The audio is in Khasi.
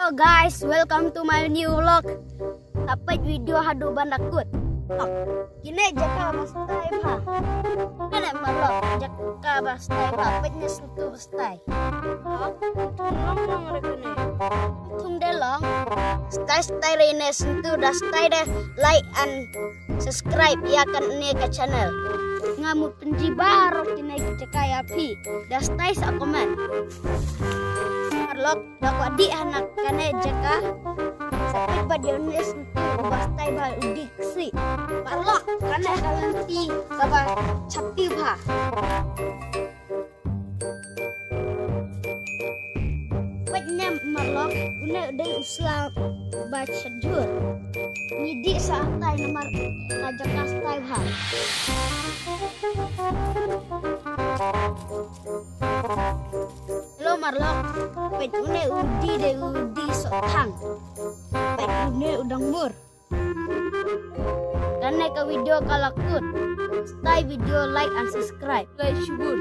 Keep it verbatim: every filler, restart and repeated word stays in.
Hello guys, welcome to my new vlog. Sa peit video haduh ban da kut. Kine jaka ba stai bha. Kane Marlok, jaka ba stai bha. Peit ne syntu ba stai. Thung long long re kane. Thung de long. Stai stai re ne syntu da stai de, like and subscribe ïa kane ka channel. Nga mut pynji baroh kine ki jaka ïa phi. Da stai sa comment. Marlok, da kwah dih ha na kane jaka. Sa peit ba dei une syntu uba stai bha u dih ksih. Marlok, kane ka lynti kaba chapi bha. Peit ne Marlok, une u dei u sla ba chajur. Ngi dih sa tai namar ka jaka stai bha. Hello Marlok, peit une u dih, dei u dih soh thang. Peit une u dang mur. Kane ka video ka la kut. Stai video, like and subscribe. Like shibun.